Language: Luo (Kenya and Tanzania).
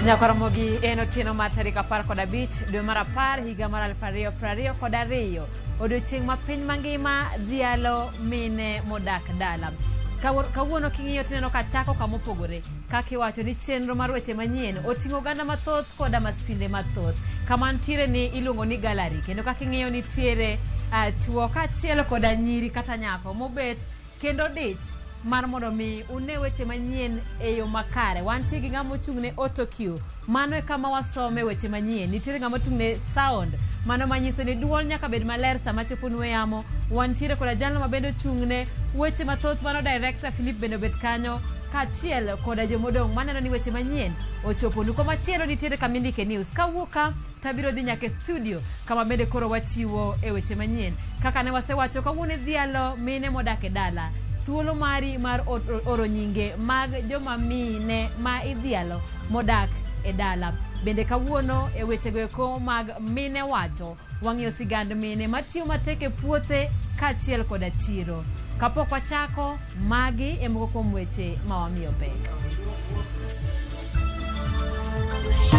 Nyakoromogi en otieno mar tarik 15 dwe mar 10 higa mar 2022, odiochieng' ma piny mangima dhialo mine modak dala. Kawuono king'iyo tineno ka chako kama opogore kaka iwacho ni chenro mar weche manyien oting'o oganda mathoth koda masinde mathoth. Kama ntiere ni iluongo ni gallery kendo kaka ing'iyo nitiere chuo kaachiel koda nyiri kata nyako mobet kendo dich mar mondo mi une weche manyien e yo makare. Wantie gi ng'ama ochung' ne autocue, mano e kama wasome weche manyien. Nitiere ng'ama ochung' ne sound, mano manyiso ni duol nyaka bed maler sama chopo nwe yamo. Wantiere koda jalno ma bende ochung' ne weche mathoth, mano director Philip bende obet kanyo kaachiel koda jomodong' maneno ni weche manyien ochoponu. Komachielo nitiere kama indike news. Kawuok ka tabiro dhi nyaka e studio kama bende koro wachiwo e weche manyien. Kaka ne wasewacho kawuono idhialo mine modak e dala. Thuolo mari mar oro nyinge mag joma mine ma idhialo modak e dala. Bende kawuono e wechego eko mag mine wacho, wang'iyo sigand mine matiyo matek e puothe kaachiel koda chiro. Kapok wachako, magi e moko kuom weche ma wamiyo pek.